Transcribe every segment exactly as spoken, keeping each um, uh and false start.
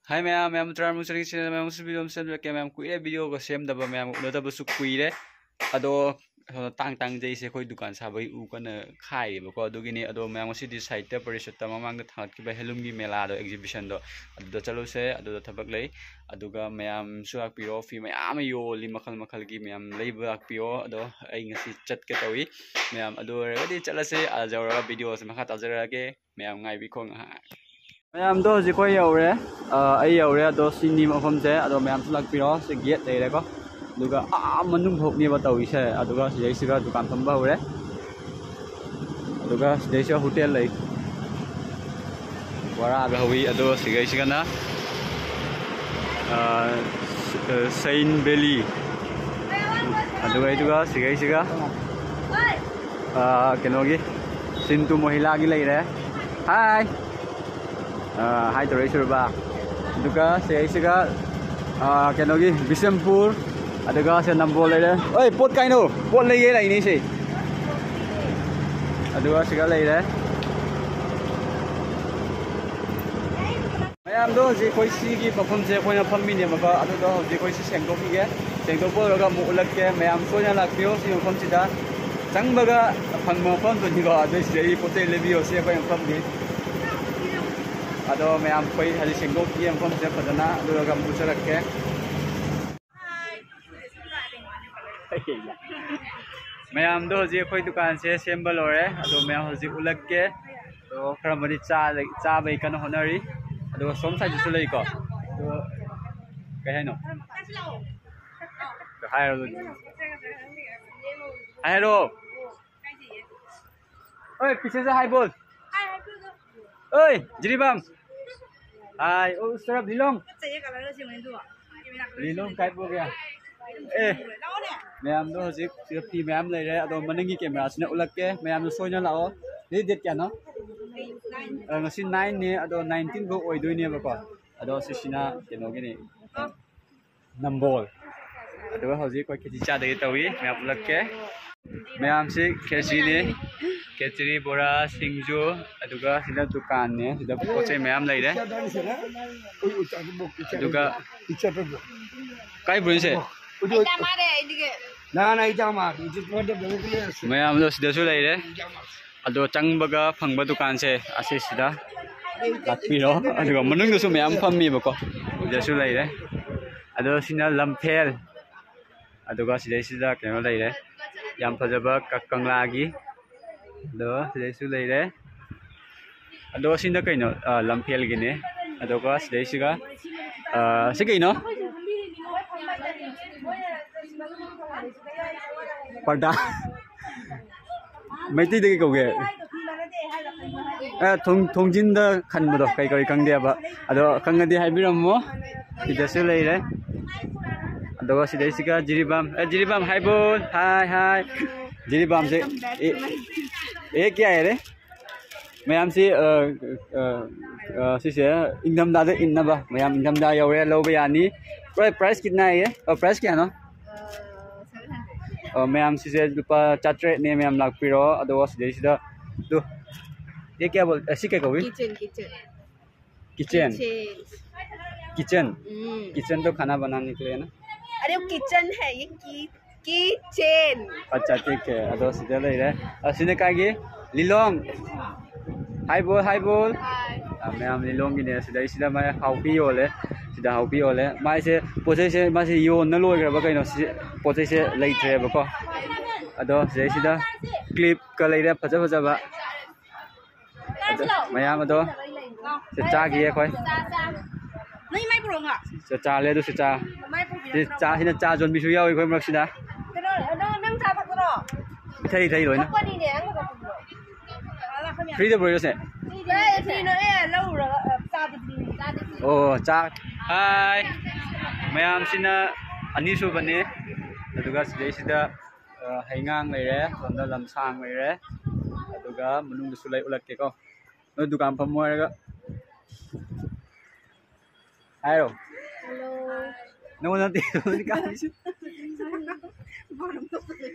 ꯍꯥꯏ ꯃꯌꯥꯝ, ꯃꯌꯥꯝ ꯇꯔꯥꯃꯨꯛ ꯆꯪꯉꯛꯏꯁꯤꯅ ꯃꯌꯥꯝꯁꯨ ꯚꯤꯗꯤꯑꯣ ꯑꯃ ꯁꯦꯝꯖꯔꯛꯀꯦ꯫ ꯃꯌꯥꯝ ꯀꯨꯏꯔꯦ ꯚꯤꯗꯤꯑꯣꯒ ꯁꯦꯝꯗꯕ, ꯃꯌꯥꯝ ꯎꯅꯗꯕꯁꯨ ꯀꯨꯏꯔꯦ꯫ ꯑꯗꯣ ꯁꯣꯝꯗ ꯇꯥꯡ ꯇꯥꯡꯖꯩꯁꯦ ꯑꯩꯈꯣꯏ ꯗꯨꯀꯥꯟ ꯁꯥꯕꯒꯤ ꯎ ꯀꯟꯅ ꯈꯥꯏꯔꯤꯕꯀꯣ, ꯑꯗꯨꯒꯤꯅꯤ꯫ ꯑꯗꯣ ꯃꯌꯥꯝ ꯉꯁꯤꯗꯤ ꯁꯥꯍꯤꯇ꯭ꯌ ꯄꯔꯤꯁꯠꯇ ꯃꯃꯥꯡꯗ ꯊꯥꯡꯒꯠꯈꯤꯕ ꯍꯦꯟꯂꯨꯝꯒꯤ ꯃꯦꯂꯥꯗꯣ, ꯑꯦꯛꯖꯤꯕꯤꯁꯟꯗꯣ, ꯑꯗꯨꯗ ꯆꯠꯂꯨꯁꯦ꯫ ꯑꯗꯨꯗ ꯊꯕꯛ ꯂꯩ꯫ ꯑꯗꯨꯒ ꯃꯌꯥꯝꯁꯨ ꯂꯥꯛꯄꯤꯔꯣ꯫ ꯐꯤ ꯃꯌꯥꯝ ꯑꯃ ꯌꯣꯜꯂꯤ, ꯃꯈꯜ ꯃꯈꯜꯒꯤ ꯃꯌꯥꯝ ꯂꯩꯕ ꯂꯥꯛꯄꯤꯌꯣ꯫ ꯑꯗꯣ ꯑꯩ ꯉꯁꯤ ꯆꯠꯀꯦ ꯇꯧꯏ꯫ ꯃꯌꯥꯝ ꯑꯗꯨ ꯑꯣꯏꯔꯒꯗꯤ ꯆꯠꯂꯁꯦ꯫ ꯑꯥ ꯌꯧꯔꯒ ꯚꯤꯗꯤꯑꯣꯁꯦ ꯃꯈꯥ ꯇꯥꯖꯔꯛꯑꯒꯦ꯫ ꯃꯌꯥꯝ ꯉꯥꯏꯕꯤꯈꯣ ꯉꯥꯏꯍꯥꯛ꯫ ꯃꯌꯥꯝꯗꯣ ꯍꯧꯖꯤꯛ ꯑꯩꯈꯣꯏ ꯌꯧꯔꯦ꯫ ꯑ, ꯑꯩ ꯌꯧꯔꯦ꯫ ꯑꯗꯣ ꯁꯤꯅꯤ ꯃꯐꯝꯁꯦ꯫ ꯑꯗꯣ ꯃꯌꯥꯝꯁꯨ ꯂꯥꯛꯄꯤꯔꯣ꯫ ꯁꯤ ꯒꯦꯠ ꯂꯩꯔꯦꯀꯣ꯫ ꯑꯗꯨꯒ ꯑꯥ ꯃꯅꯨꯡ ꯐꯥꯎꯅꯦꯕ ꯇꯧꯔꯤꯁꯦ꯫ ꯑꯗꯨꯒ ꯁꯤꯗꯩꯁꯤꯒ ꯗꯨꯀꯥꯟ ꯐꯝꯕ ꯍꯧꯔꯦ꯫ ꯑꯗꯨꯒ ꯁꯤꯗꯩꯁꯤꯗ ꯍꯣꯇꯦꯜ ꯂꯩ꯫ ꯕꯣꯔꯥꯒ ꯍꯧꯏ꯫ ꯑꯗꯣ ꯁꯤꯒꯩꯁꯤꯒꯅ, ꯑ, ꯁ-, ꯑ, ꯁꯩꯟ ꯚꯦꯂꯤ꯫ ꯑꯗꯨꯒ ꯑꯩꯗꯨꯒ ꯁꯤꯒꯩꯁꯤꯒ, ꯑ, ꯀꯩꯅꯣꯒꯤ ꯁꯤꯟꯇꯨ ꯃꯣꯍꯤꯂꯥꯒꯤ ꯂꯩꯔꯦ꯫ ꯍꯥꯏ꯫ ꯑ, ꯍꯥꯏ ꯇꯧꯔꯛꯏ ꯁꯨꯔꯕ꯫ ꯑꯗꯨꯒ ꯁꯤꯒꯩꯁꯤꯒ, ꯑ, ꯀꯩꯅꯣꯒꯤ ꯕꯤꯁꯦꯝꯄꯨꯔ꯫ ꯑꯗꯨꯒ ꯁꯤ ꯅꯝꯕꯣꯜ ꯂꯩꯔꯦ꯫ ꯑꯣꯏ, ꯄꯣꯠ ꯀꯥꯏꯅꯣ? ꯄꯣꯠ ꯂꯩꯒꯦ ꯂꯥꯛꯏꯅꯦ ꯁꯤ꯫ ꯑꯗꯨꯒ ꯁꯤꯒ ꯂꯩꯔꯦ꯫ ꯃꯌꯥꯝꯗꯣ ꯍꯧꯖꯤꯛ ꯑꯩꯈꯣꯏ ꯁꯤꯒꯤ ꯃꯐꯝꯁꯦ ꯑꯩꯈꯣꯏꯅ ꯐꯝꯃꯤꯅꯦꯕꯀꯣ꯫ ꯑꯗꯨꯗꯣ ꯍꯧꯖꯤꯛ ꯑꯩꯈꯣꯏ ꯁꯤ ꯁꯦꯡꯗꯣꯛꯈꯤꯒꯦ꯫ ꯁꯦꯡꯗꯣꯛꯄ ꯂꯣꯏꯔꯒ ꯑꯃꯨꯛ ꯎꯠꯂꯛꯀꯦ꯫ ꯃꯌꯥꯝ ꯁꯣꯏꯗꯅ ꯂꯥꯛꯄꯤꯌꯣ ꯁꯤ ꯃꯐꯝꯁꯤꯗ꯫ ꯆꯪꯕꯒ ꯐꯪꯕ ꯃꯐꯝꯗꯨꯅꯤꯀꯣ꯫ ꯑꯗꯨ ꯁꯤꯗꯒꯤ ꯄꯣꯠ ꯆꯩ ꯂꯩꯕꯤꯌꯣ꯫ ꯁꯤ ꯑꯩꯈꯣꯏ ꯃꯐꯝꯅꯤ꯫ ꯑꯗꯣ ꯃꯌꯥꯝ ꯑꯩꯈꯣꯏ ꯍꯧꯖꯤꯛ ꯁꯦꯡꯗꯣꯛꯈꯤꯒꯦ ꯃꯐꯝꯁꯦ ꯐꯖꯅ꯫ ꯑꯗꯨꯒ ꯑꯃꯨꯛ ꯎꯠꯆꯔꯛꯀꯦ꯫ ꯃꯌꯥꯝꯗꯣ ꯍꯧꯖꯤꯛ ꯑꯩꯈꯣꯏ ꯗꯨꯀꯥꯟꯁꯦ ꯁꯦꯝꯕ ꯂꯣꯏꯔꯦ꯫ ꯑꯗꯣ ꯃꯌꯥꯝ ꯍꯧꯖꯤꯛ ꯎꯠꯂꯛꯀꯦ꯫ ꯑꯗꯣ ꯈꯔ ꯑꯃꯗꯤ ꯆꯥ-, ꯆꯥꯕꯩ ꯀꯟꯅ ꯍꯣꯠꯅꯔꯤ꯫ ꯑꯗꯨꯒ ꯁꯣꯝ ꯁꯥꯏꯗꯁꯨ ꯂꯩꯀꯣ꯫ ꯑꯗꯣ ꯀꯩ ꯍꯥꯏꯅꯣ? ꯍꯥꯏꯔꯣ ꯑꯗꯨꯗꯤ꯫ ꯍꯥꯏꯔꯣ꯫ ओए, पीछे से हाय बोल। ओए, जिरीबाम। हाय, ओ, उस तरफ लिलोंग। लिलोंग गायब हो गया। ꯑꯦ, ꯃꯌꯥꯝꯗꯣ ꯍꯧꯖꯤꯛ ꯁꯤꯗ ꯐꯤ ꯃꯌꯥꯝ ꯂꯩꯔꯦ꯫ ꯑꯗꯣ ꯃꯅꯤꯡꯒꯤ ꯀꯦꯃꯦꯔꯥꯁꯤꯅ ꯎꯠꯂꯛꯀꯦ꯫ ꯃꯌꯥꯝꯗꯣ ꯁꯣꯏꯅ ꯂꯥꯛꯑꯣ꯫ ꯉꯁꯤ ꯗꯦꯠ ꯀꯌꯥꯅꯣ? ꯑ, ꯉꯁꯤ ꯅꯥꯏꯟꯅꯦ꯫ ꯑꯗꯣ ꯅꯥꯏꯟꯇꯤꯟ ꯐꯥꯎ ꯑꯣꯏꯗꯣꯏꯅꯦꯕꯀꯣ꯫ ꯑꯗꯣ ꯁꯤꯁꯤꯅ ꯀꯩꯅꯣꯒꯤꯅꯤ, ꯅꯝꯕꯣꯜ꯫ ꯑꯗꯨꯒ ꯍꯧꯖꯤꯛ ꯑꯩꯈꯣꯏ ꯈꯦꯆꯤ ꯆꯥꯗꯒꯤ ꯇꯧꯏ꯫ ꯃꯌꯥꯝ ꯎꯠꯂꯛꯀꯦ꯫ ꯃꯌꯥꯝꯁꯤ ꯈꯦꯆꯤꯅꯤ꯫ ꯀꯦꯆꯔꯤ, ꯕꯣꯔꯥ, ꯁꯤꯡꯖꯨ, ꯑꯗꯨꯒ ꯁꯤꯗ ꯗꯨꯀꯥꯟꯅꯦ꯫ ꯁꯤꯗ ꯄꯣꯠ ꯆꯩ ꯃꯌꯥꯝ ꯂꯩꯔꯦ꯫ ꯑꯗꯨꯒ ꯀꯥꯏ ꯕ꯭ꯔꯣꯁꯦ? ꯃꯌꯥꯝꯗꯣ ꯁꯤꯗꯁꯨ ꯂꯩꯔꯦ꯫ ꯑꯗꯣ ꯆꯪꯕꯒ ꯐꯪꯕ ꯗꯨꯀꯥꯟꯁꯦ ꯑꯁꯤꯁꯤꯗ ꯂꯥꯛꯄꯤꯔꯣ꯫ ꯑꯗꯨꯒ ꯃꯅꯨꯡꯗꯁꯨ ꯃꯌꯥꯝ ꯐꯝꯃꯤꯕꯀꯣ, ꯁꯤꯗꯁꯨ ꯂꯩꯔꯦ꯫ ꯑꯗꯣ ꯁꯤꯅ ꯂꯝꯐꯦꯜ꯫ ꯑꯗꯨꯒ ꯁꯤꯗꯩꯁꯤꯗ ꯀꯩꯅꯣ ꯂꯩꯔꯦ, ꯌꯥꯝ ꯐꯖꯕ ꯀ-, ꯀꯪꯂꯥꯒꯤ꯫ ꯑꯗꯣ ꯁꯤꯗꯩꯁꯨ ꯂꯩꯔꯦ꯫ ꯑꯗꯣ ꯁꯤꯅ ꯀꯩꯅꯣ? ꯑ, ꯂꯝꯐꯦꯜꯒꯤꯅꯦ꯫ ꯑꯗꯨꯒ ꯁꯤꯗꯩꯁꯤꯒ, ꯑ, ꯁꯤ ꯀꯩꯅꯣ? ꯄꯔꯗꯥ꯫ ꯃꯩꯇꯩꯗ ꯀꯩ ꯀꯧꯒꯦ? ꯑ, ꯊꯣꯡ-, ꯊꯣꯡꯖꯤꯟꯗ ꯈꯟꯕꯗꯣ, ꯀꯩ ꯀꯧꯏ ꯈꯪꯗꯦꯕ꯫ ꯑꯗꯣ ꯈꯪꯉꯗꯤ ꯍꯥꯏꯕꯤꯔꯝꯃꯣ꯫ ꯁꯤꯗꯁꯨ ꯂꯩꯔꯦ꯫ ꯑꯗꯨꯒ ꯁꯤꯗꯩꯁꯤꯒ ꯖꯤꯔꯤꯕꯥꯝ꯫ ꯑꯦ, ꯖꯤꯔꯤꯕꯥꯝ, ꯍꯥꯏ ꯕꯣꯜ, ꯍꯥꯏ, ꯍꯥꯏ꯫ ꯖꯤꯔꯤꯕꯥꯝꯁꯦ ꯑꯦ, ꯑꯦ, ꯀꯌꯥ ꯍꯥꯏꯔꯦ? ꯃꯌꯥꯝꯁꯤ, ꯑ, ꯑ, ꯑ, ꯁꯤꯁꯦ ꯏꯪꯊꯝꯊꯥꯗ ꯏꯟꯅꯕ꯫ ꯃꯌꯥꯝ ꯏꯪꯊꯝꯊꯥ ꯌꯧꯔꯦ, ꯂꯧꯕ ꯌꯥꯅꯤ꯫ ꯄ꯭ꯔꯥꯏ-, price ꯀꯤꯠꯅꯥ ꯍꯥꯏꯌꯦ? ꯑ, price ꯀꯌꯥꯅꯣ? ꯑ, ꯃꯌꯥꯝ ꯁꯤꯁꯦ ꯂꯨꯄꯥ ꯆꯥꯇ꯭ꯔꯦꯠꯅꯦ꯫ ꯃꯌꯥꯝ ꯂꯥꯛꯄꯤꯔꯣ꯫ ꯑꯗꯨꯒ ꯁꯤꯗꯩꯁꯤꯗ ꯇꯨ, ꯑꯦ, ꯀꯌꯥ ꯕꯣꯜ-, ꯑ, ꯁꯤ ꯀꯩ ꯀꯧꯏ? Kitchen, kitchen. ꯀꯤꯆꯦꯟ? ꯀꯤꯆꯦꯟ꯫ ꯎꯝ꯫ ꯀꯤꯆꯦꯟ ꯇꯣ ꯈꯥꯅꯥ ꯕꯅꯥꯅꯦ ꯀꯦ ꯂꯤꯌꯦ ꯅꯥ? ꯑꯔꯦ, ꯀꯤꯆꯟ ꯍꯦ, ꯌꯦ ꯀꯤ-, ꯀꯤꯆꯦꯟ꯫ ꯑꯠꯆꯥ, ꯇꯤꯛ ꯍꯦ꯫ ꯑꯗꯣ ꯁꯤꯗ ꯂꯩꯔꯦ꯫ ꯑꯁꯤꯅ ꯀꯥꯏꯒꯤ? ꯂꯤꯂꯣꯡ꯫ ꯍꯥꯏ ꯕꯣꯜ, ꯍꯥꯏ ꯕꯣꯜ꯫ ꯍꯥꯏ꯫ ꯑ, ꯃꯌꯥꯝ ꯂꯤꯂꯣꯡꯒꯤꯅꯦ꯫ ꯁꯤꯗꯩꯁꯤꯗ ꯃꯥꯏ ꯍꯥꯎꯄꯤ ꯌꯣꯜꯂꯦ꯫ ꯁꯤꯗ ꯍꯥꯎꯄꯤ ꯌꯣꯜꯂꯦ꯫ ꯃꯥꯏꯁꯦ ꯄꯣꯠ ꯆꯩꯁꯦ ꯃꯥꯁꯦ ꯌꯣꯟꯅ ꯂꯣꯏꯈ꯭ꯔꯕ ꯀꯩꯅꯣ, ꯁꯤ ꯄꯣꯠ ꯆꯩꯁꯦ ꯂꯩꯇ꯭ꯔꯦꯕꯀꯣ꯫ ꯑꯗꯣ ꯁꯤꯗꯩꯁꯤꯗ ꯀ꯭ꯂꯤꯞꯀ ꯂꯩꯔꯦ ꯐꯖ ꯐꯖꯕ꯫ ꯑꯗꯣ ꯃꯌꯥꯝ ꯑꯗꯣ ꯁꯤ ꯆꯥꯈꯤꯌꯦ ꯑꯩꯈꯣꯏ꯫ ꯅꯣꯏ ꯃꯥꯏ ꯄꯨꯔꯛꯑꯣ꯫ ꯆꯥ ꯆꯥꯂꯦ ꯑꯗꯨ ꯁꯤ ꯆꯥ꯫ ꯁꯤ ꯆꯥꯁꯤꯅ ꯆꯥ ꯌꯣꯟꯕꯤꯁꯨ ꯌꯥꯎꯏ ꯑꯩꯈꯣꯏ ꯃꯔꯛꯁꯤꯗ꯫ ꯀꯩꯅꯣ, ꯅꯪ, ꯅꯪ ꯆꯥ ꯊꯛꯄ꯭ꯔꯣ? ꯏꯊꯩ ꯏꯊꯩ ꯂꯣꯏꯅ꯫ ꯊꯛꯄꯅꯤꯅꯦ, ꯅꯪ ꯊꯛꯄ꯭ꯔꯣ? ꯐ꯭ꯔꯤꯗ ꯄꯨꯔꯛꯏꯔꯣ ꯁꯦ? ꯐ꯭ꯔꯤꯅꯦ, ꯐ꯭ꯔꯤꯅꯦ, ꯑꯦ, ꯂꯧꯔꯨꯔꯒ, ꯑ, ꯆꯥꯕꯗꯨꯗꯤ꯫ ꯑꯣ, ꯆꯥ꯫ ꯍꯥꯏ꯫ ꯃꯌꯥꯝꯁꯤꯅ ꯑꯅꯤꯁꯨꯕꯅꯤ꯫ ꯑꯗꯨꯒ ꯁꯤꯗꯩꯁꯤꯗ ꯑ, ꯍꯩꯉꯥꯡ ꯂꯩꯔꯦ, ꯁꯣꯝꯗ ꯂꯝꯁꯥꯡ ꯂꯩꯔꯦ, ꯑꯗꯨꯒ ꯃꯅꯨꯡꯗꯁꯨ ꯂꯩ, ꯎꯠꯂꯛꯀꯦꯀꯣ꯫ ꯅꯣꯏ ꯗꯨꯀꯥꯟ ꯐꯝꯃꯣ ꯍꯥꯏꯔꯒ꯫ ꯍꯥꯏꯔꯣ꯫ ꯍꯜꯂꯣ꯫ ꯅꯉꯣꯟꯗ ꯅꯠꯇꯦ, ꯅꯉꯣꯟꯗꯗꯤ ꯀꯥꯟꯅꯩꯁꯦ꯫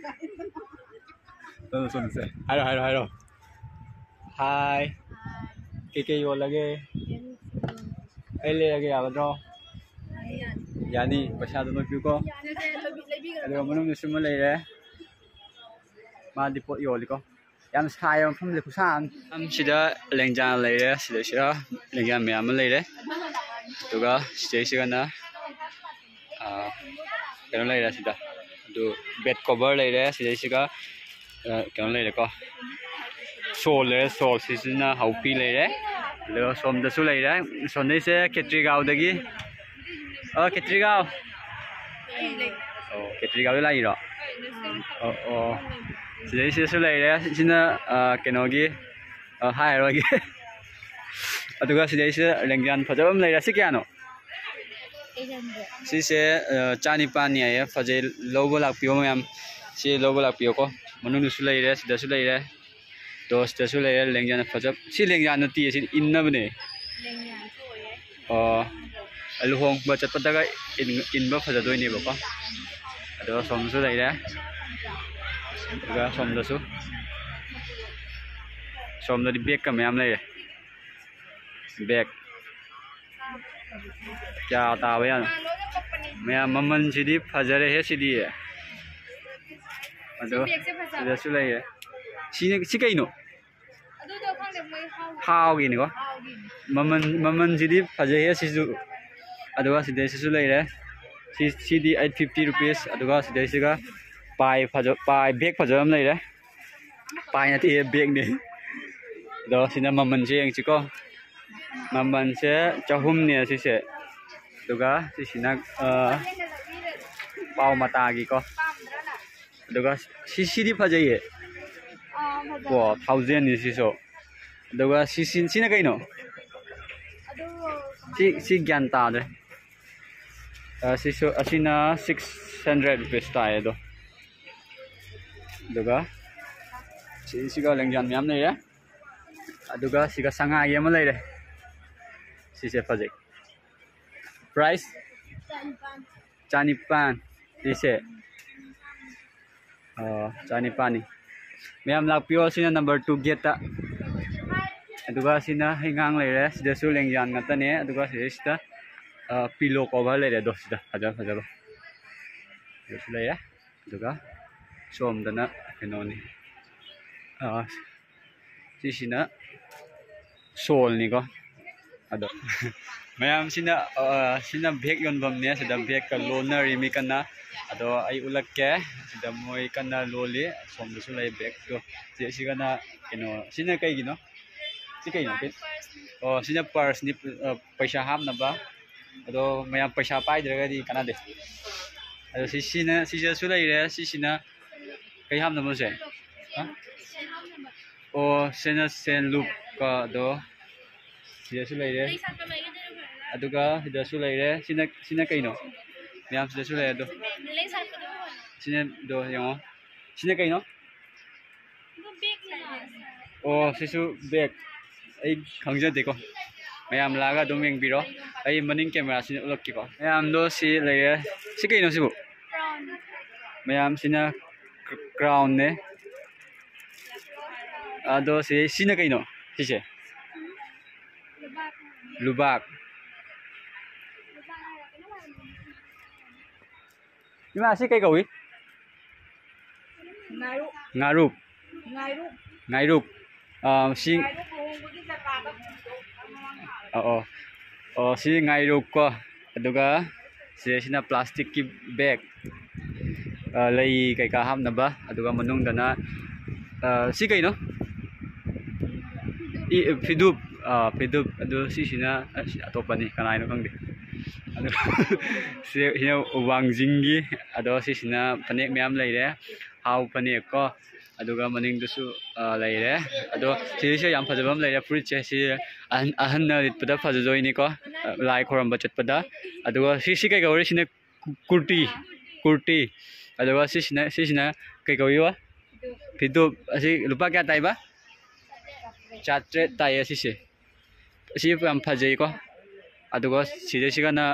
ꯍꯥꯏꯔꯣ, ꯍꯥꯏꯔꯣ, ꯍꯥꯏꯔꯣ꯫ ꯍꯥꯏ꯫ ꯀꯩꯀꯩ ꯌꯣꯜꯂꯒꯦ? ꯑꯩ ꯂꯩꯔꯒꯦ, ꯌꯥꯒꯗ꯭ꯔꯣ? ꯌꯥꯅꯤ꯫ ꯄꯩꯁꯥꯗꯣ ꯅꯣꯏ ꯄꯤꯌꯨꯀꯣ꯫ ꯑꯗꯨꯒ ꯃꯅꯨꯡꯗꯁꯨ ꯑꯃ ꯂꯩꯔꯦ꯫ ꯃꯥꯗꯤ ꯄꯣꯠ ꯌꯣꯜꯂꯤꯀꯣ꯫ ꯌꯥꯝ ꯁꯥꯏꯌꯦ ꯃꯐꯝꯁꯦ, ꯈꯨꯠꯁꯥ ꯑꯃ꯫ ꯁꯤꯗ ꯂꯦꯡꯖꯥꯟ ꯂꯩꯔꯦ, ꯁꯤꯗꯩꯁꯤꯗ ꯂꯦꯡꯖꯥꯟ ꯃꯌꯥꯝ ꯑꯃ ꯂꯩꯔꯦ꯫ ꯑꯗꯨꯒ ꯁꯤꯗꯩꯁꯤꯒꯅ, ꯑꯥ, ꯀꯩꯅꯣ ꯂꯩꯔꯦ ꯁꯤꯗ꯫ ꯑꯗꯨ bed cover ꯂꯩꯔꯦ꯫ ꯁꯤꯗꯩꯁꯤꯒ, ꯑꯥ, ꯀꯩꯅꯣ ꯂꯩꯔꯦꯀꯣ꯫ ꯁꯣꯜ ꯂꯩꯔꯦ, ꯁꯣꯜ ꯁꯤꯁꯤꯅ ꯍꯥꯎꯄꯤ ꯂꯩꯔꯦ꯫ ꯑꯗꯨꯒ ꯁꯣꯝꯗꯁꯨ ꯂꯩꯔꯦ꯫ ꯁꯣꯝꯗꯩꯁꯦ ꯈꯦꯇ꯭ꯔꯤꯒꯥꯎꯗꯒꯤ꯫ ꯑꯣ, ꯈꯦꯇ꯭ꯔꯤꯒꯥꯎ꯫ ꯑꯣ, ꯈꯦꯇ꯭ꯔꯤꯒꯥꯎꯗ ꯂꯥꯛꯏꯔꯣ? ꯑꯣ, ꯑꯣ꯫ ꯁꯤꯗꯩꯁꯤꯗꯁꯨ ꯂꯩꯔꯦ꯫ ꯁꯤꯅ, ꯑꯥ, ꯀꯩꯅꯣꯒꯤ, ꯑꯥ, ꯍꯥꯏꯔꯔꯣꯏꯒꯦ꯫ ꯑꯗꯨꯒ ꯁꯤꯗꯩꯁꯤꯗ ꯂꯦꯡꯖꯥꯟ ꯐꯖꯕ ꯑꯃ ꯂꯩꯔꯦ꯫ ꯁꯤ ꯀꯌꯥꯅꯣ? ꯁꯤꯁꯦ, ꯑꯥ, ꯆꯥꯅꯤꯄꯥꯟꯅꯤ ꯍꯥꯏꯌꯦ꯫ ꯐꯖꯩ, ꯂꯧꯕ ꯂꯥꯛꯄꯤꯌꯣ ꯃꯌꯥꯝ꯫ ꯁꯤ ꯂꯧꯕ ꯂꯥꯛꯄꯤꯌꯣꯀꯣ꯫ ꯃꯅꯨꯡꯗꯁꯨ ꯂꯩꯔꯦ, ꯁꯤꯗꯁꯨ ꯂꯩꯔꯦ꯫ ꯗꯣꯁꯇꯁꯨ ꯂꯩꯔꯦ, ꯂꯦꯡꯌꯥꯟ ꯐꯖꯕ꯫ ꯁꯤ ꯂꯦꯡꯌꯥꯟ ꯅꯠꯇꯦ, ꯁꯤ ꯏꯟꯅꯕꯅꯦ꯫ ꯑꯣ, ꯂꯨꯍꯣꯡꯕ ꯆꯠꯄꯗꯒ ꯏꯟ-, ꯏꯟꯕ ꯐꯖꯗꯣꯏꯅꯦꯕꯀꯣ꯫ ꯑꯗꯨꯒ ꯁꯣꯝꯗꯁꯨ ꯂꯩꯔꯦ꯫ ꯑꯗꯨꯒ ꯁꯣꯝꯗꯁꯨ꯫ ꯁꯣꯝꯗꯗꯤ ꯕꯦꯛꯀ ꯃꯌꯥꯝ ꯂꯩꯔꯦ꯫ ꯕꯦꯛ꯫ ꯀꯌꯥ ꯇꯥꯕ ꯌꯥꯅꯣ? ꯃꯌꯥꯝ, ꯃꯃꯜꯁꯤꯗꯤ ꯐꯖꯔꯦꯍꯦ ꯁꯤꯗꯤ꯫ ꯑꯗꯣ ꯁꯤ ꯕꯦꯒꯁꯦ ꯐꯖꯕ꯫ ꯁꯤꯗꯁꯨ ꯂꯩꯔꯦ꯫ ꯁꯤꯅ, ꯁꯤ ꯀꯩꯅꯣ? ꯑꯗꯨꯗꯣ ꯈꯪꯗꯦ, ꯃꯣꯏ ꯍꯥꯎ-, ꯍꯥꯎꯒꯤꯅꯤꯀꯣ꯫ ꯍꯥꯎꯒꯤꯅꯤ꯫ ꯃꯃꯜ, ꯃꯃꯜꯁꯤꯗꯤ ꯐꯖꯩꯍꯦ ꯁꯤꯁꯨ꯫ ꯑꯗꯨꯒ ꯁꯤꯗꯩꯁꯤꯁꯨ ꯂꯩꯔꯦ꯫ ꯁꯤ, ꯁꯤꯗꯤ eight fifty rupees꯫ ꯑꯗꯨꯒ ꯁꯤꯗꯩꯁꯤꯒ ꯄꯥꯏ ꯐꯖ-, ꯄꯥꯏ ꯕꯦꯛ ꯐꯖꯕ ꯑꯃ ꯂꯩꯔꯦ꯫ ꯄꯥꯏ ꯅꯠꯇꯦ, ꯕꯦꯛꯅꯦ꯫ ꯑꯗꯣ ꯁꯤꯅ ꯃꯃꯜꯁꯦ ꯌꯦꯡꯁꯤꯀꯣ꯫ ꯃꯃꯜꯁꯦ ꯆꯍꯨꯝꯅꯦ ꯁꯤꯁꯦ꯫ ꯑꯗꯨꯒ ꯁꯤꯁꯤꯅ, ꯑ, ꯄꯥꯎ ꯃꯇꯥꯒꯤꯀꯣ꯫ ꯑꯗꯨꯒ ꯁꯤ, ꯁꯤꯗꯤ ꯐꯖꯩꯌꯦ꯫ ꯑꯥ, ꯐꯖꯩ꯫ ꯀꯣ, thousandꯅꯤ ꯁꯤꯁꯨ꯫ ꯑꯗꯨꯒ ꯁꯤ, ꯁꯤ, ꯁꯤꯅ ꯀꯩꯅꯣ? ꯑꯗꯨ ꯁꯤ, ꯁꯤ ꯒ꯭ꯌꯥꯟ ꯇꯥꯗ꯭ꯔꯦ꯫ ꯑ, ꯁꯤꯁꯨ, ꯑꯁꯤꯅ six hundred rupees ꯇꯥꯏ ꯑꯗꯣ꯫ ꯑꯗꯨꯒ ꯁꯤ, ꯁꯤꯒ ꯂꯦꯡꯖꯥꯟ ꯃꯌꯥꯝ ꯂꯩꯔꯦ꯫ ꯑꯗꯨꯒ ꯁꯤꯒ ꯁꯉꯥꯏꯒꯤ ꯑꯃ ꯂꯩꯔꯦ꯫ ꯁꯤꯁꯦ ꯐꯖꯩ꯫ Price? ꯆꯥꯅꯤꯄꯥꯟ꯫ ꯁꯤꯁꯦ? ꯑꯣ, ꯆꯥꯅꯤꯄꯥꯟꯅꯤ꯫ ꯃꯌꯥꯝ ꯂꯥꯛꯄꯤꯌꯣ꯫ ꯁꯤꯅ number two gate ꯇ꯫ ꯑꯗꯨꯒ ꯁꯤꯅ ꯍꯩꯉꯥꯡ ꯂꯩꯔꯦ꯫ ꯁꯤꯗꯁꯨ ꯂꯦꯡꯌꯥꯟ ꯉꯥꯛꯇꯅꯦ꯫ ꯑꯗꯨꯒ ꯁꯤꯗꯩꯁꯤꯗ ꯄꯤꯂꯣ ꯀꯣꯚꯔ ꯂꯩꯔꯦ꯫ ꯑꯗꯣ ꯁꯤꯗ ꯐꯖ ꯐꯖꯕ ꯁꯤꯗꯁꯨ ꯂꯩꯔꯦ꯫ ꯑꯗꯨꯒ ꯁꯣꯝꯗꯅ ꯀꯩꯅꯣꯅꯤ, ꯑ, ꯁꯤꯁꯤꯅ ꯁꯣꯜꯅꯤꯀꯣ꯫ ꯑꯗꯣ ꯃꯌꯥꯝꯁꯤꯅ, ꯑ, ꯁꯤꯅ ꯕꯦꯒ ꯌꯣꯟꯐꯝꯅꯦ꯫ ꯁꯤꯗ ꯕꯦꯒꯀ ꯂꯣꯟꯅꯔꯤ ꯃꯤ ꯀꯟꯅ꯫ ꯑꯗꯣ ꯑꯩ ꯎꯠꯂꯛꯀꯦ꯫ ꯁꯤꯗ ꯃꯣꯏ ꯀꯟꯅ ꯂꯣꯜꯂꯤ꯫ ꯁꯣꯝꯗꯁꯨ ꯂꯩ ꯕꯦꯒꯇꯣ꯫ ꯁꯤ, ꯁꯤꯒꯅ ꯀꯩꯅꯣ, ꯁꯤꯅ ꯀꯩꯒꯤꯅꯣ? ꯁꯤ ꯀꯩꯅꯣ? ꯑꯣ, ꯁꯤꯅ ꯄꯔꯁꯅꯤ, ꯑ, ꯄꯩꯁꯥ ꯍꯥꯞꯅꯕ꯫ ꯑꯗꯣ ꯃꯌꯥꯝ ꯄꯩꯁꯥ ꯄꯥꯏꯗ꯭ꯔꯒꯗꯤ ꯀꯥꯟꯅꯗꯦ꯫ ꯑꯗꯣ ꯁꯤ, ꯁꯤꯅ, ꯁꯤꯁꯤꯗꯁꯨ ꯂꯩꯔꯦ꯫ ꯁꯤꯁꯤꯅ ꯀꯩ ꯍꯥꯞꯅꯕꯅꯣ ꯁꯦ? ꯍꯥ? ꯑꯣ, ꯁꯤꯅ ꯁꯦꯟ ꯂꯨꯞꯀ ꯑꯗꯣ ꯁꯤꯗꯁꯨ ꯂꯩꯔꯦ꯫ ꯑꯗꯨꯒ ꯁꯤꯗꯁꯨ ꯂꯩꯔꯦ꯫ ꯁꯤꯅ, ꯁꯤꯅ ꯀꯩꯅꯣ? ꯃꯌꯥꯝ ꯁꯤꯗꯁꯨ ꯂꯩꯔꯦ ꯑꯗꯣ꯫ ꯁꯤꯅ ꯑꯗꯣ ꯌꯦꯡꯉꯣ꯫ ꯁꯤꯅ ꯀꯩꯅꯣ? ꯑꯣ, ꯁꯤꯁꯨ ꯕꯦꯒ꯫ ꯑꯩ ꯈꯪꯖꯗꯦꯀꯣ꯫ ꯃꯌꯥꯝ ꯂꯥꯛꯑꯒ ꯑꯗꯨꯝ ꯌꯦꯡꯕꯤꯔꯣ꯫ ꯑꯩ ꯃꯅꯤꯡ ꯀꯦꯃꯦꯔꯥꯁꯤꯅ ꯎꯠꯂꯛꯀꯦꯀꯣ꯫ ꯃꯌꯥꯝꯗꯣ ꯁꯤ ꯂꯩꯔꯦ꯫ ꯁꯤ ꯀꯩꯅꯣ ꯁꯤꯕꯨ? ꯃꯌꯥꯝꯁꯤꯅ ꯀ꯭ꯔꯥꯎꯟꯅꯦ꯫ ꯑꯗꯣ ꯁꯤ, ꯁꯤꯅ ꯀꯩꯅꯣ? ꯁꯤꯁꯦ? ꯂꯨꯕꯥꯛ꯫ ꯏꯃꯥ, ꯁꯤ ꯀꯩ ꯀꯧꯏ? ꯉꯥꯔꯨꯛ꯫ ꯉꯥꯔꯨꯛ꯫ ꯉꯥꯏꯔꯨꯛ꯫ ꯉꯥꯏꯔꯨꯛ꯫ ꯑꯥ, ꯁꯤ ꯉꯥꯏꯔꯨꯛ ꯂꯨꯍꯣꯡꯕꯒꯤ ꯖꯇ꯭ꯔꯥꯗ ꯄꯨꯕꯗꯣ꯫ ꯑꯣ, ꯑꯣ꯫ ꯑꯣ, ꯁꯤ ꯉꯥꯏꯔꯨꯛ ꯀꯣ꯫ ꯑꯗꯨꯒ ꯁꯤꯗꯩꯁꯤꯅ ꯄ꯭ꯂꯥꯁꯇꯤꯛꯀꯤ ꯕꯦꯒ, ꯑꯥ, ꯂꯩ ꯀꯩꯀꯥ ꯍꯥꯞꯅꯕ꯫ ꯑꯗꯨꯒ ꯃꯅꯨꯡꯗꯅ, ꯑꯥ, ꯁꯤ ꯀꯩꯅꯣ? ꯏ, ꯐꯤꯗꯨꯞ꯫ ꯑꯥ, ꯐꯤꯗꯨꯞ꯫ ꯑꯗꯨ ꯁꯤꯁꯤꯅ, ꯑꯁ, ꯑꯇꯣꯞꯄꯅꯤ, ꯀꯅꯥꯅꯣ ꯈꯪꯗꯦ꯫ ꯑꯗꯨ ꯁꯤ, ꯁꯤꯅ ꯋꯥꯡꯖꯤꯡꯒꯤ꯫ ꯑꯗꯣ ꯁꯤꯁꯤꯅ ꯐꯅꯦꯛ ꯃꯌꯥꯝ ꯂꯩꯔꯦ꯫ ꯍꯥꯎ ꯐꯅꯦꯛ ꯀꯣ꯫ ꯑꯗꯨꯒ ꯃꯅꯤꯡꯗꯁꯨ, ꯑ, ꯂꯩꯔꯦ꯫ ꯑꯗꯣ ꯁꯤꯁꯦ ꯌꯥꯝ ꯐꯖꯕ ꯑꯃ ꯂꯩꯔꯦ꯫ ꯐꯨꯔꯤꯠꯁꯦ ꯁꯤ ꯑꯍꯟ, ꯑꯍꯟꯅ ꯂꯤꯠꯄꯗ ꯐꯖꯗꯣꯏꯅꯤꯀꯣ, ꯑ, ꯂꯥꯏ ꯈꯣꯏꯔꯝꯕ ꯆꯠꯄꯗ꯫ ꯑꯗꯨꯒ ꯁꯤ, ꯁꯤ ꯀꯩ ꯀꯧꯔꯤ? ꯁꯤꯅ ꯀꯨꯔꯇꯤ, ꯀꯨꯔꯇꯤ꯫ ꯑꯗꯨꯒ ꯁꯤꯁꯤꯅ, ꯁꯤꯁꯤꯅ ꯀꯩ ꯀꯧꯏꯕ? ꯐꯤꯗꯨꯞ꯫ ꯑꯁꯤ ꯂꯨꯄꯥ ꯀꯌꯥ ꯇꯥꯏꯕ? ꯆꯥꯇ꯭ꯔꯦꯠ ꯇꯥꯏꯌꯦ ꯁꯤꯁꯦ꯫ ꯑꯁꯤ ꯌꯥꯝ ꯐꯖꯩꯀꯣ꯫ ꯑꯗꯨꯒ ꯁꯤꯗꯩꯁꯤꯒꯅ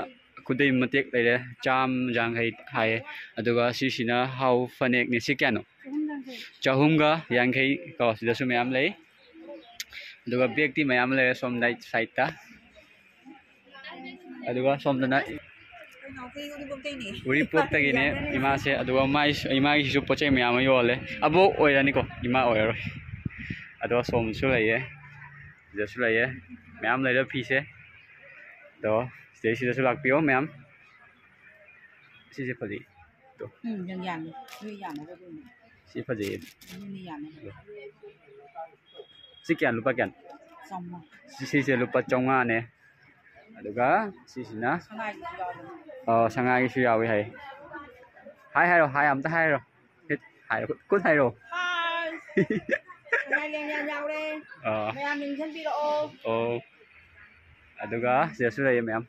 ꯈꯨꯗꯩ ꯃꯇꯦꯛ ꯂꯩꯔꯦ, ꯆꯥꯝ ꯌꯥꯡꯈꯩ ꯍꯥꯏꯌꯦ꯫ ꯑꯗꯨꯒ ꯁꯤꯁꯤꯅ ꯍꯥꯎ ꯐꯅꯦꯛꯅꯦ꯫ ꯁꯤ ꯀꯌꯥꯅꯣ? ꯆꯍꯨꯝꯒ ꯌꯥꯡꯈꯩ ꯀꯣ, ꯁꯤꯗꯁꯨ ꯃꯌꯥꯝ ꯂꯩ꯫ ꯑꯗꯨꯒ ꯕꯦꯛꯇꯤ ꯃꯌꯥꯝ ꯂꯩꯔꯦ ꯁꯣꯝ ꯁꯥꯏꯠꯇ꯫ ꯑꯗꯨꯒ ꯁꯣꯝꯗꯅ ꯎꯔꯤꯄꯣꯛꯇꯒꯤꯅꯦ ꯏꯃꯥꯁꯦ꯫ ꯑꯗꯨꯒ ꯃꯥꯏ, ꯏꯃꯥꯒꯤꯁꯤꯁꯨ ꯄꯣꯠ ꯆꯩ ꯃꯌꯥꯝ ꯑꯃ ꯌꯣꯜꯂꯦ꯫ ꯑꯕꯣꯛ ꯑꯣꯏꯔꯅꯤꯀꯣ, ꯏꯃꯥ ꯑꯣꯏꯔꯔꯣꯏ꯫ ꯑꯗꯣ ꯁꯣꯝꯁꯨ ꯂꯩꯌꯦ, ꯁꯤꯗꯁꯨ ꯂꯩꯌꯦ, ꯃꯌꯥꯝ ꯂꯩꯔꯦ ꯐꯤꯁꯦ꯫ ꯑꯗꯣ ꯁꯤꯗꯩꯁꯤꯗꯁꯨ ꯂꯥꯛꯄꯤꯌꯣ ꯃꯌꯥꯝ꯫ ꯁꯤꯁꯦ ꯐꯖꯩ꯫ ꯑꯗꯣ ꯎꯝ, ꯌꯥꯝ ꯌꯥꯝꯃꯦ꯫ ꯅꯣꯏ ꯌꯥꯝꯃꯒ ꯑꯗꯨꯝ꯫ ꯁꯤ ꯐꯖꯩꯌꯦ꯫ ꯅꯣꯏꯅ ꯌꯥꯝꯃꯦ꯫ ꯁꯤ ꯀꯌꯥ, ꯂꯨꯄꯥ ꯀꯌꯥꯅꯣ? ꯆꯥꯝꯃꯉꯥ꯫ ꯁꯤ-, ꯁꯤꯁꯦ ꯂꯨꯄꯥ ꯆꯥꯝꯃꯉꯥꯅꯦ꯫ ꯑꯗꯨꯒ ꯁꯤꯁꯤꯅ ꯁꯉꯥꯏꯒꯤꯁꯨ ꯌꯥꯎꯕꯅꯦ꯫ ꯑꯣ, ꯁꯉꯥꯏꯒꯤꯁꯨ ꯌꯥꯎꯏ ꯍꯥꯏ꯫ ꯍꯥꯏ ꯍꯥꯏꯔꯣ, ꯍꯥꯏ ꯑꯝꯇ ꯍꯥꯏꯔꯣ꯫ ꯍꯤꯠ ꯍꯥꯏꯔꯣ, ꯈꯨꯠ ꯍꯥꯏꯔꯣ꯫ ꯍꯥꯏ꯫ ꯁꯉꯥꯏ ꯂꯦꯡꯌꯥꯟ ꯌꯥꯎꯔꯦ꯫ ꯑꯥ꯫ ꯃꯌꯥꯝ ꯅꯤꯡꯁꯤꯡꯕꯤꯔꯛꯑꯣ꯫ ꯑꯣ꯫ ꯑꯗꯨꯒ ꯁꯤꯗꯁꯨ ꯂꯩꯌꯦ ꯃꯌꯥꯝ꯫